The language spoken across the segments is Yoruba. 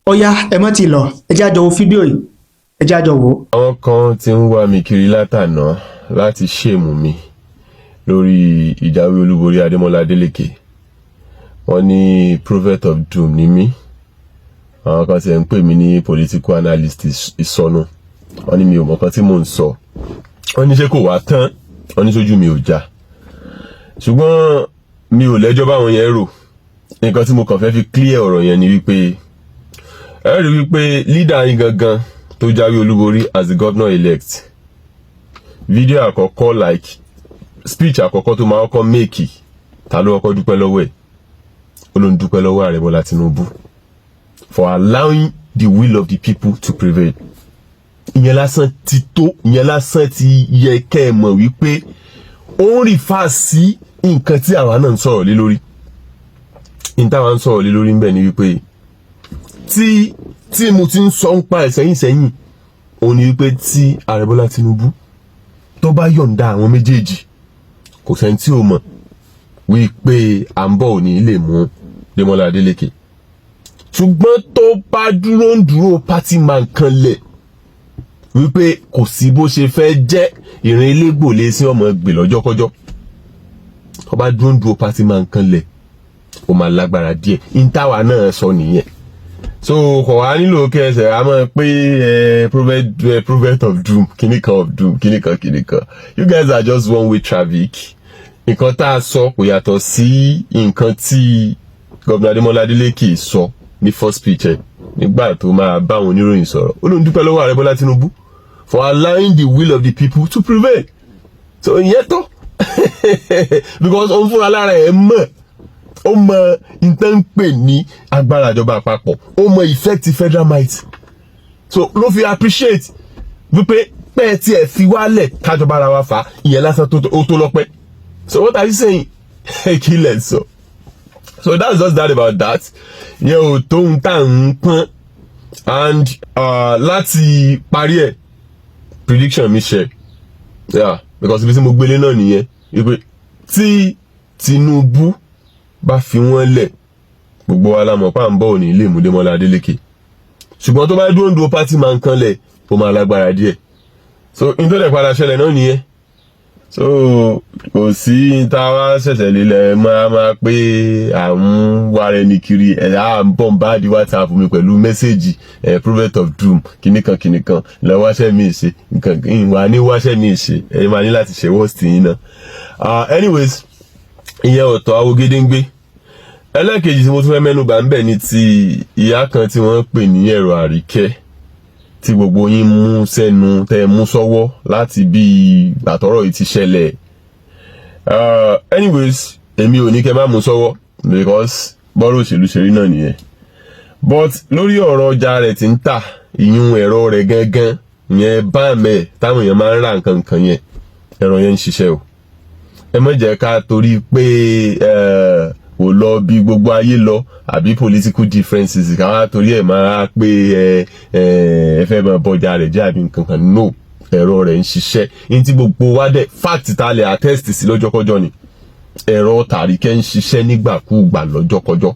Ó yá, ẹ má ti lọ, ẹ jẹ́ á jọ wo fídíò yìí, ẹ jẹ́ á jọ wò ó. Àwọn kan ti ń wá mi kiri látàná láti shame mi lórí ìjáwé olúborí Adémọ́lá Adélékè. Wọ́n ní prophet of doom ní mí. Àwọn kan ti ń pè mí ní political analyst ìsọnù. Wọ́n ní mi ò mọ̀ kan tí mò ń sọ. Wọ́n ní ṣé kò wá tán? Wọ́n ní sójú mi ò já, ṣùgbọ́n mi ò lẹ́jọ́ báwọn yẹn rò. Nǹkan tí mo kàn fẹ́ fi clear ọ̀rọ̀ yẹn ni wípé ẹ rí wípé leader yín gangan tó jáwé olúborí as the governor elect, fídíò àkọ́kọ́, like speech àkọ́kọ́ tó máa kọ́kọ́ make, ta ló kọ́kọ́ dúpẹ́ lọ́wọ́ ẹ̀? Ó ló ń dúpẹ́ lọ́wọ́ Ààrẹ Bọ́lá Tinubu for allowing the will of the people to prevail. Ìyẹn lásán ti tó, ìyẹn lásán ti yẹ kẹ́ ẹ mọ̀ wípé ó ń refer sí nǹkan tí àwa náà ń sọ̀rọ̀ lé lórí. Ní táwa ń sọ̀rọ̀ lé lórí ń bẹ̀ ni wípé tí mo ti ń sọ ń pa ẹ̀ sẹ́yìn sẹ́yìn, òun ni wípé tí Ààrẹ Bọ́lá Tinubu tó bá yọ̀ǹda àwọn méjèèjì, kò sẹ́ni tí ò mọ̀ wípé à ń bọ̀ ò ní lè mú Démọ́lá Adélékè. Ṣùgbọ́n tó bá dúró ń dúró party man kan lẹ̀ wípé kò sí bó ṣe fẹ́ jẹ́, ìrìn elégbò lé sí ọmọ gbè lọ́jọ́kọ́jọ́. Tó bá dúró ń dúró party man kan lẹ̀, ó máa lágbára díẹ̀. Ìntàwá náà sọ nìyẹn. So kò wá nílò kí ẹsẹ̀ á mọ̀ pé ẹ prophet, ẹ prophet of doom, kíní kan of doom, kíní kan kíní kan. You guys are just one way traffic. Nǹkan tá a sọ kò yàtọ̀ sí nǹkan tí Governor Adémọ́lá Adélékè sọ ní first speech ẹ̀ nígbà tó máa bá àwọn oníròyìn sọ̀rọ̀. Ó lóun dúpẹ́ lọ́wọ́ Ààrẹ Bọ́lá Tinubu for allowing the will of the people to prevail. So ìyẹn tó, because òun fúnra lára ẹ̀ mọ̀, ó mọ nǹkan ń pè ní agbára ìjọba àpapọ̀, ó mọ effect federal might. So ló fi appreciate wípé pẹ́ẹ́ tí ẹ̀ fi wálẹ̀ kájọba ara wa fà á, ìyẹn lásán ó tó lọ́pẹ́. So what are you saying? Kí lẹ̀ sọ? So that's just that about that. Ìyẹn ò tóun tá à ń pọ́n. And láti parí ẹ̀, prediction mi ṣe, yeah, because ibi tí mo gbélé náà nìyẹn, wípé tí Tinubu bá fi wọ́n lẹ̀, gbogbo wa la mọ̀ pé à ń bọ̀ òní ilé ìmúdémọ́lá Adélékè. Ṣùgbọ́n tó bá dúró ń dúró party man kan lẹ̀, ó máa lágbára díẹ̀. So n tó dẹ̀ padà ṣẹlẹ̀ náà nìyẹn. So kò sí tá a wá ṣẹ̀ṣẹ̀ lílẹ̀ máa pé à ń wára ẹni kiri ẹ̀, à ń bombard WhatsApp mi pẹ̀lú message ẹ̀, prophet of doom, kìnnìkan kìnnìkan, lọ wáṣẹ́ mi ṣe nǹkan ìwà ní wáṣẹ́ mi ṣe. Ẹ̀ máa ní láti ṣe worst yín náà. Anyways, ìyẹn ọ̀tọ̀ awogedengbe. Ẹlẹ́ẹ̀kejì tí mo tún fẹ́ mẹ́nu bà ń bẹ̀ ni ti ìyá kan tí wọ́n ń pè ní Ẹ̀rọ Àríkẹ́, tí gbogbo yín mú sẹ́nu, tẹ́ mú sọ́wọ́ láti bí àtọ́rọ̀ yìí ti ṣẹlẹ̀. Anyways, èmi ò ní kẹ́ má mú sọ́wọ́, because bọ́rọ̀ òṣèlú ṣe rí náà nìyẹn. But lórí ọ̀rọ̀ ọjà rẹ̀ tí ń tà, ìyún ẹ̀rọ rẹ̀ gangan ìyẹn báàmẹ̀ táwọn èèyàn máa ń ra nǹkan nǹkan yẹn, ẹ̀rọ yẹn ń ṣiṣẹ́ o. Ẹ má jẹ́ ká torí pé kò lọ bí gbogbo ayé lọ àbí political differences, ká wá torí ẹ̀ máa pé ẹ ẹ fẹ́ máa bọjà rẹ̀ jẹ́ àbí nǹkan kan. No, ẹ̀rọ rẹ̀ ń ṣiṣẹ́. Ní tí gbogbo wa dẹ̀ fact ta lè attest sí lọ́jọ́kọ́jọ́ ni ẹ̀rọ tàríkẹ́ ń ṣiṣẹ́ nígbàkúùgbà lọ́jọ́kọ́jọ́.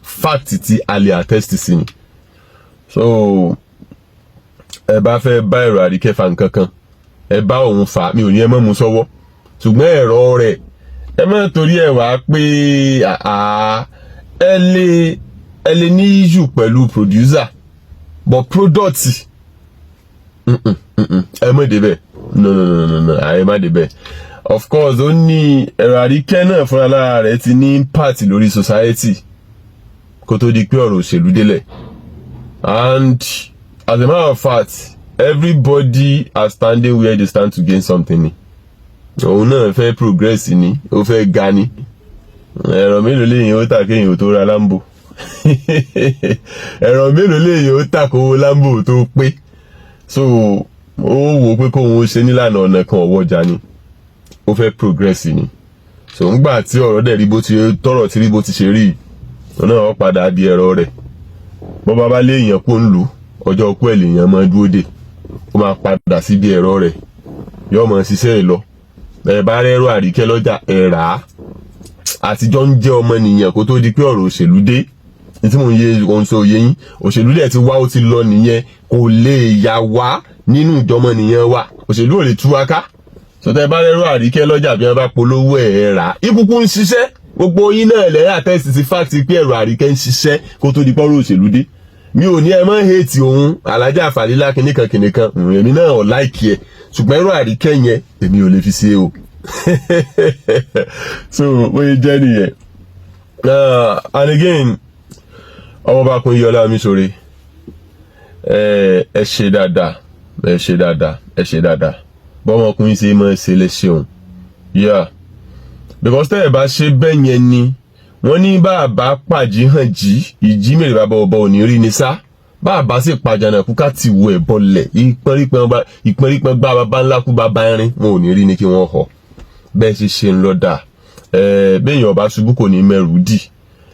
Fact tí a lè attest sí ni. So ẹ bá fẹ́ bá Ẹ̀rọ Àríkẹ́ fa nǹkan kan, ẹ bá òun fà. Mi ò ní ẹ má mú sọ́wọ́, ṣùgbọ́n ẹ̀rọ rẹ̀, ẹ má torí ẹ̀ wá pé ẹ lè ní issue pẹ̀lú producer, but product, ẹ má débẹ̀. No, no, no, no, no, ẹ má débẹ̀. Of course, ó ní Ẹ̀rọ Àríkẹ́ náà fúnra lára rẹ̀ ti ní impact lórí society kó tó di pé ọ̀rọ̀ òṣèlú délẹ̀. And as a matter of fact, everybody are standing where they stand to gain something. Ni òun náà fẹ́ progress ni, ó fẹ́ ga ni. Ẹ̀rọ mélòó lèyìn ó tà kéèyàn tó ra Lambo? Ẹ̀rọ mélòó lèyìn ó tà kówó Lambo tó pé? So ó wò ó pé kóun ó ṣe nílànà ọ̀nà kan ọ̀wọ́jà ni, ó fẹ́ progress ni. So ńgbà tí ọ̀rọ̀ dẹ̀ rí bó ti tọ̀rọ̀ tí rí bó ti ṣe rí, òun náà ó padà di ẹ̀rọ rẹ̀. Bọ́ bá bá léèyàn kó ń lù ọjọ́ kú ẹ̀ lèèyàn máa dúró dè. Ó máa padà síbi ẹ̀rọ rẹ̀, yóò máa ṣiṣẹ́ ẹ̀ lọ. Ẹ bá rẹ́rọ Àríkẹ́ lọ́jà, ẹ̀ rà á. Àtijọ́ ń jẹ́ ọmọnìyàn kó tó di pé ọ̀rọ̀ òṣèlú dé. Ní tí mò ń yé ohun sọ òye yín, òṣèlú dẹ̀ ti wá, ó ti lọ nìyẹn. Kò lè yà wá nínú ìjọmọnìyàn wa. Òṣèlú ò lè tú wa ká. Sọtẹ́ bá rẹ́rọ Àríkẹ́ lọ́jà, bí wọ́n bá polówó ẹ̀ rà, ìkúkú ń ṣiṣẹ́. Gbogbo yín náà lẹ́yìn attest sí fact pé ẹ̀rọ Àríkẹ́ ń ṣiṣẹ́ kó tó di pọ́rọ̀ òṣèlú dé. Mi ò ní ẹ mọ́ hate òun, Alájà Fàlílà kìnìkan kìnìkan, èmi náà ò like ẹ, ṣùgbọ́n ẹ̀rọ Àríkẹ́ yẹn, èmi ò lè fi ṣe o. So bóyá jẹ́ nìyẹn. And again, ọmọbakùn Yọlá Omiṣore, ẹ ṣe dáadáa, ẹ ṣe dáadáa, ẹ ṣe dáadáa. Bọ́mọkùnrin ṣe máa ṣe lè ṣeun, yeah, because tẹ́ ẹ bá ṣe bẹ́ẹ̀ yẹn ni wọ́n ní bàbá pàjí hàn jí ìjí mèrè, bàbá ọba ò ní rí ni sá. Bàbá sì pàjánà kú ká ti wọ ẹ̀ bọlẹ̀, ìpọ́nrípọ́n gbá bàbá ńlá kú, bàbá irin wọn ò ní rí ni kí wọ́n họ. Bẹ́ẹ̀ ṣe ṣe ń lọ dà. Bẹ́ẹ̀ ọba ṣubú kò ní mẹ́rù dì.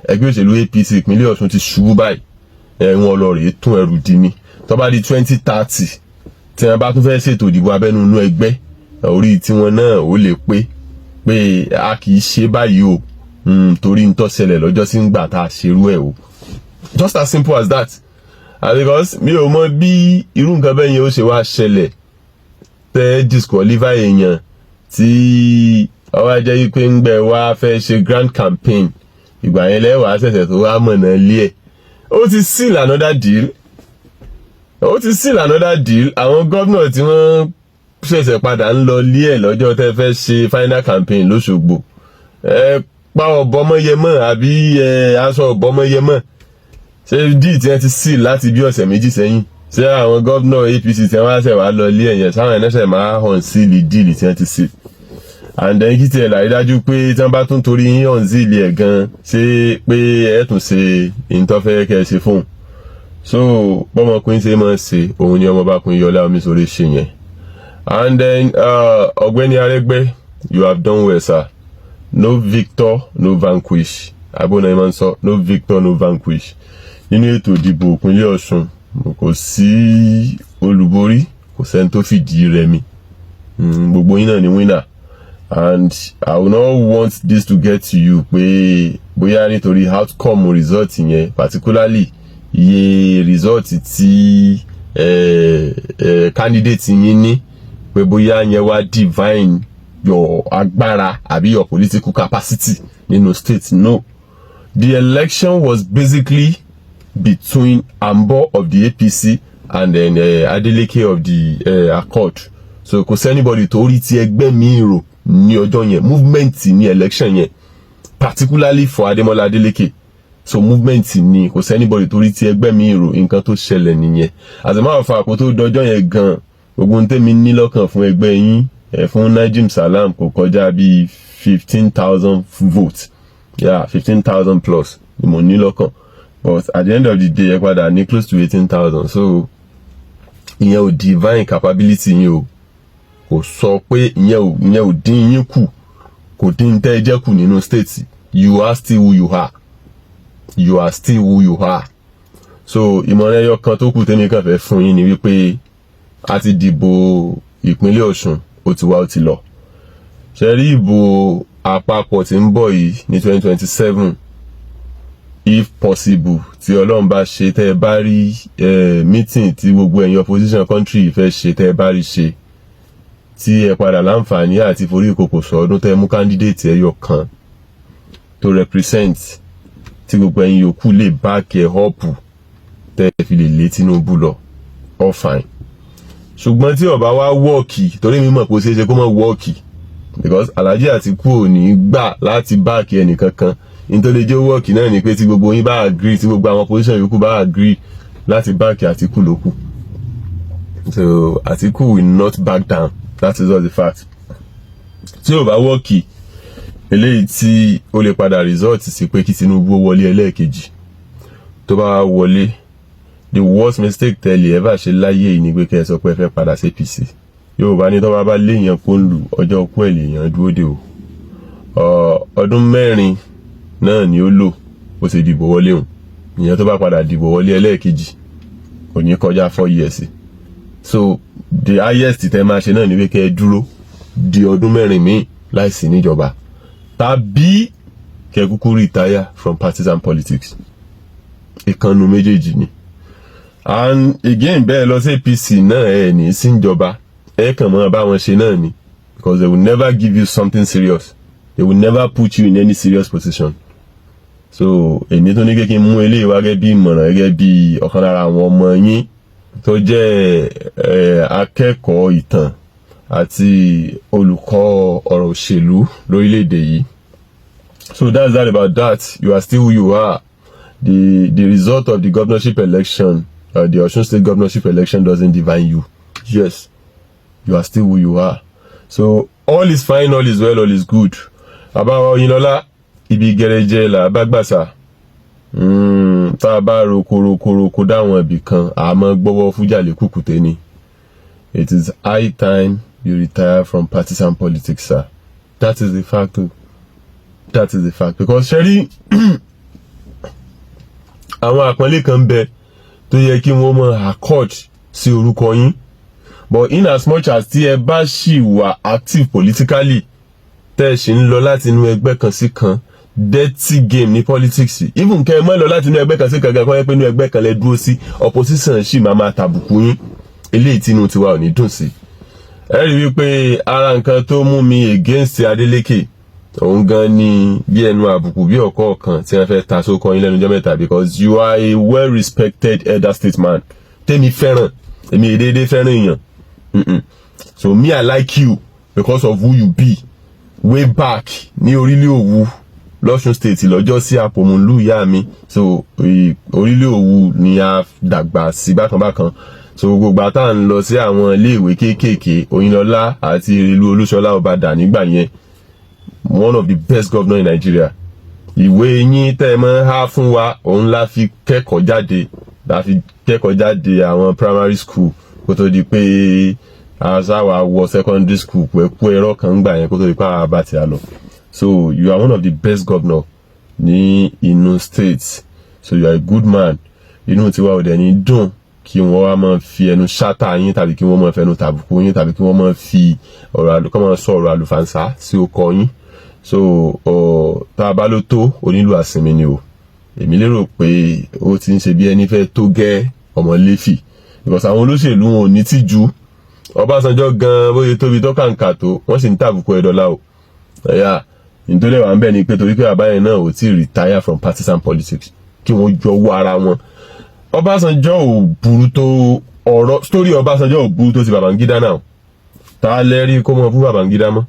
Ẹgbẹ́ òṣèlú APC ìpínlẹ̀ Ọ̀ṣun ti ṣubú báyìí. Wọn lọ rèé tún ẹrù dì ní. Tó bá di 2030, tí wọn bá tún fẹ́ ṣètò ìdìbò abẹ́nú inú ẹgbẹ́, orí tiwọn náà ó lè pé pé a kì í ṣe báyìí o, torí ń tó ṣẹlẹ̀ lọ́jọ́ sí ń gbà tá a ṣerú ẹ̀ o. Just as simple as that. And because mi ò mọ bí irú nǹkan bẹ́ẹ̀ yẹn ó ṣe wá ṣẹlẹ̀, tẹ́ disqualify èèyàn, tí ọwọ́ jẹ́ pé ń gbẹ wá fẹ́ ṣe grand campaign, ìgbà yẹn lẹ́wàá ṣẹ̀ṣẹ̀ tó wá mọ̀nà lé ẹ̀. Ó ti seal another deal, ó ti seal another deal. Àwọn gómìnà tí wọ́n ṣẹ̀ṣẹ̀ padà ń lọ lé ẹ̀ lọ́jọ́ tẹ́ fẹ́ ṣe final campaign lóṣogbo, ẹ pa ọ̀bọ̀mọyẹmọ àbí ẹ aṣọ ọ̀bọ̀mọyẹmọ ṣé díì tí wọ́n ti seal láti bí ọ̀sẹ̀ 2 sẹ́yìn. Ṣé àwọn gómìnà APC tí wọ́n ṣẹ̀ wá lọ lé ẹ̀yẹn sáwọn ẹ̀nẹ́sẹ̀ máa hàn sí deal tí wọ́n ti seal? And then kí tiẹ̀ lárí dájú pé tí wọ́n bá tún torí yín hàn sí ilé ẹ̀ gan, ṣé pé ẹ̀ tún ṣe ìtọ́fẹ́ kẹ́ ẹ ṣe fóun? So bọ́mọkùnrin ṣe máa ṣe òun ni ọmọbakùnrin Yọlá Omiṣore ṣe yẹn. And then Ọ̀gbẹ́ni Arẹ́gbẹ́, you have done well, sir. No victor, no vanquish. Agbóná ìmọ̀ ń sọ no victor, no vanquish. Nínú ètò ìdìbò ìpínlẹ̀ Ọ̀ṣun, kò sí olúborí, kò sẹ́ni tó fìdí rẹmi. Gbogbo yín náà ni winner. And I will not want this to get to you pé bóyá nítorí outcome result yẹn, particularly iye result tí candidate yín ní, pé bóyá yẹn wá divine your agbára àbí your political capacity nínú state. No, the election was basically between Ambo of the APC and then Adeleke of the Accord. So kò sí anybody tó rí ti ẹgbẹ́ mi rò ní ọjọ́ yẹn. Movement ní election yẹn, particularly for Ademola Adeleke. So movement ni, kò sí anybody tó rí ti ẹgbẹ́ mi rò. Nǹkan tó ṣẹlẹ̀ nìyẹn. As a matter of fact, kó tó dọjọ́ yẹn gan, gbogbo tẹ́mi ní lọ́kàn fún ẹgbẹ́ yín ẹ̀ fún Najim Salam kò kọjá bíi 15,000 votes. Yeah, 15,000 plus ni mo ní lọ́kàn, but at the end of the day, ẹ padà ní close to 18,000. So ìyẹn ò divine capability yín o. Kò sọ pé ìyẹn ò dín yín kù, kò dín tẹ́ ẹ jẹ́ kù nínú state. You are still who you are, you are still who you are. So ìmọ̀ràn ẹyọ kan tó kù tẹ́mi kàn fẹ́ fún yín ni wípé a ti dìbò ìpínlẹ̀ Ọ̀ṣun, ó ti wá, ó ti lọ. Ṣe rí ìbò àpapọ̀ tí ń bọ̀ yìí ní 2027, if possible, tí Ọlọ́run bá ṣe, tẹ́ ẹ bá rí meeting tí gbogbo ẹ̀yin opposition country fẹ́ ṣe, tẹ́ ẹ bá rí ṣe, tí ẹ padà láǹfààní àti forí ìkòkò sọdún, tẹ́ ẹ mú candidate ẹyọ kan tó represent, tí gbogbo ẹ̀yin yòókù lè back ẹ up, tẹ́ ẹ fi lè lé Tinubu lọ, all fine. Ṣùgbọ́n tí ó bá wá work, torí mi mọ̀ pé ó ṣeé ṣe kó má work, because Alhaji Atiku ò ní gbà láti back ẹnìkankan. Nítorí jẹ́ work náà ni pé tí gbogbo yín bá agree, tí gbogbo àwọn opposition yòókù bá agree láti back Atiku lókù. So Atiku will not back down, that is all the fact. Tí ò bá work, eléyìí tí ó lè padà result sí pé kí Tinubu wọlé ẹlẹ́ẹ̀kejì. Tó bá wọlé, the worst mistake tẹ́lẹ̀ ever ṣe láyé yìí ni pé kẹ́ ẹ sọ pé ẹ fẹ́ padà sí APC. Yorùbá ní tó bá bá léèyàn kó ń lù, ọjọ́ kú ẹ̀ lèèyàn dúró dè o. Ọdún 4 náà ni ó lò ó ṣe dìbò wọlé òun ìyẹn. Tó bá padà dìbò wọlé ẹlẹ́ẹ̀kejì, kò ní kọjá 4 years. So the highest tẹ́ máa ṣe náà ni pé kẹ́ ẹ dúró di ọdún 4 míì láìsí níjọba, tàbí kẹ́ kúkú retire from partisan politics. Ìkànnù méjèèjì ni. And again, bẹ́ẹ̀ lọ sí APC náà, ẹ̀ ní síjọba, ẹ̀ kàn mọ́ bá wọn ṣe náà ni, because they will never give you something serious. They will never put you in any serious position. So èmi tó ní kí n mú eléyìí wá gẹ́gẹ́ bí ìmọ̀ràn, gẹ́gẹ́ bí ọ̀kan lára àwọn ọmọ yín tó jẹ́ akẹ́kọ̀ọ́ ìtàn àti olùkọ́ ọ̀rọ̀ òṣèlú lórílẹ̀‐èdè yìí. So that's that about that. You are still who you are. The result of the governorship election, the Osun State governorship election, doesn't define you. Yes, you are still who you are. So all is fine, all is well, all is good. Bàbá wa Oyinlọ́lá, ibi gẹrẹjẹ là bá gbàsà. Tá a bá roko roko roko dáwọn ibì kan, àmọ́ gbọ́wọ́ fújàlẹ̀ kùkùté ni. It is high time you retire from partisan politics, sir. That is the fact o. That is the fact, because ṣe rí àwọn àpọ́nlé kan bẹ tó yẹ kí wọ́n mọ accord sí orúkọ yín, but in as much as tí ẹ bá ṣì wà active politically, tẹ́ ẹ ṣì ń lọ láti inú ẹgbẹ́ kan sí kan, dirty game ní politics. Even kẹ́ ẹ mọ́ lọ láti inú ẹgbẹ́ kan sí kan gan, kọ́ ẹ pé inú ẹgbẹ́ kan lẹ dúró sí, opposition ṣì máa tàbùkù yín. Eléyìí tí inú tiwa ò ní dùn sí. Ẹ rí wípé ara nǹkan tó mú mi against Adeleke, òun gan ni bí ẹnu àbùkù bí ọ̀kọ́ kan tí wọ́n fẹ́ ta sókọ yín lẹ́nu ọjọ́ mẹ́ta, because you are a well respected elder statesman tẹ́mi fẹ́ràn. Èmi èdèdè fẹ́ràn èèyàn. So me, I like you because of who you be way back ní Orílẹ̀ Òwu lọ́ṣun State lọ́jọ́ sí Àpòmùlú ìyá mi. So Orílẹ̀ Òwu ni a dàgbà sí bákan bákan. So gbogbo àtà ń lọ sí àwọn iléèwé kéékèèké, Oyinlọ́lá àti Ìrèlú Olúṣọlá Ọbàdà nígbà yẹn, one of the best governor in Nigeria. Ìwé yín tẹ́ ẹ mọ́ há fún wa, òun la fi kẹ́kọ̀ọ́ jáde, la fi kẹ́kọ̀ọ́ jáde àwọn primary school, kó tó di pé aṣáwa wọ secondary school pẹ̀kú ẹ̀rọ kan gbà yẹn, kó tó di pé àwọn abá ti a lọ. So you are one of the best governor ní inú state. So you are a good man. Inú tiwa ò dẹ̀ ní dùn kí wọ́n wá máa fi ẹnu ṣáta yín, tàbí kí wọ́n máa fẹnu tàbùkù yín, tàbí kí wọ́n máa fi ọ̀rọ̀ àlùkọ́ máa sọ ọ̀rọ̀ àlùfànṣá sí ọkọ yín. So tá a bá ló tó onílù àsinmi ni o. Èmi lérò pé ó ti ń ṣe bí ẹni fẹ́ tó gẹ́ ọmọ lẹ́fì, because àwọn olóṣèlú wọn ò ní tìjú. Ọbásanjọ́ gan, bóyá tóbi tó kàǹkà tó, wọ́n sì ń tàbùkù ẹ̀dọ́là o. Ẹ̀yà nítorí wà ń bẹ̀ ni pé torí pé bàbá yẹn náà ò tí ì retire from partisan politics, kí wọ́n jọ wọ́ ara wọn. Ọbásanjọ́ ò burú tó ọ̀rọ̀ story. Ọbásanjọ́ ò burú tó ti Babangida náà. Ta lẹ́rí kó mọ fún Babangida mọ́?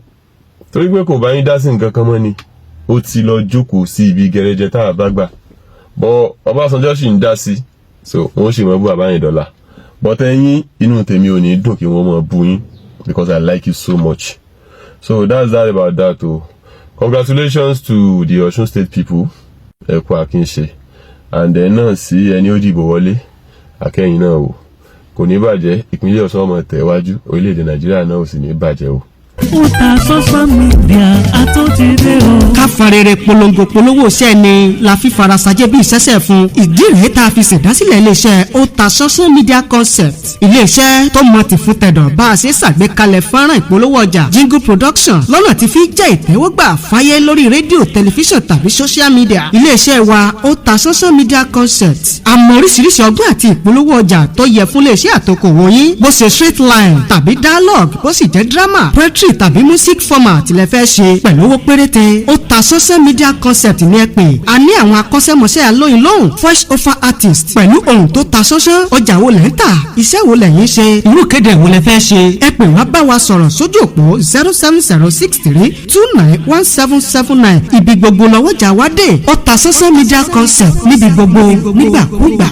Torí pé kò bá yín dá sí nǹkan kan mọ́ ni, ó ti lọ jókòó sí ibi gẹrẹjẹ tá a bá gbà bọ́. Ọbásanjọ́ sì ń dá sí, so wọ́n sì mọ bú bàbá yẹn dọ́là. But ẹ̀yin, inú tèmi ò ní dùn kí wọ́n mọ bú yín, because I like you so much. So that's that about that o. Congratulations to the Osun State people. Ẹ kú àkínṣe. And then náà sí ẹni ó dìbò wọlé, akẹ́yìn náà o, kò ní bàjẹ́. Ìpínlẹ̀ Ọ̀ṣun ọmọ tẹ̀wájú, orílẹ̀-èdè Nàìjíríà náà ò sì ní bàjẹ́ o. Otasansan Media àtúntìdé o. Ká fọn rere polongo polówó iṣẹ́ ni la fi farasajẹ́ bí ìṣẹ́ṣẹ́ fún. Ìdí rèé tá a fi ṣèdásílẹ̀ iléeṣẹ́ Otasansan Media Concept, iléeṣẹ́ tó mọ ti fún tẹ̀dọ̀ bá a ṣe ṣàgbékalẹ̀ fọ́nrán ìpolówó ọjà, jingle production, lọ́nà tí fi jẹ́ ìtẹ́wọ́gbà fáyé lórí rédíò, tẹlifíṣàn tàbí social media. Iléeṣẹ́ wa Otasansan Media Concept, àmọ́ oríṣiríṣi ọgbọ́n àti ìpolówó ọjà tó yẹ fún iléeṣẹ́ àtòkòwò yín, bó ṣe straight line tàbí dialogue, bó sì jẹ́ drama, poetry tàbí music format lẹ fẹ́ ṣe pẹ̀lú owó péréte, Otasansan Media Concept ní ẹ pè. A ní àwọn akọ́ṣẹ́mọṣẹ́ alóyin lóhùn, voice over artist pẹ̀lú ohùn tó ta sánsán. Ọjà wo lẹ́ ń tà? Iṣẹ́ wo lẹ̀yin ṣe? Irú kéde wo lẹ fẹ́ ṣe? Ẹ pè wá, bá wa sọ̀rọ̀ sójú òpó 07063291779. Ibi gbogbo lọ́wọ́jà wá dé. Otasansan Media Concept, níbi gbogbo, nígbàkúgbà.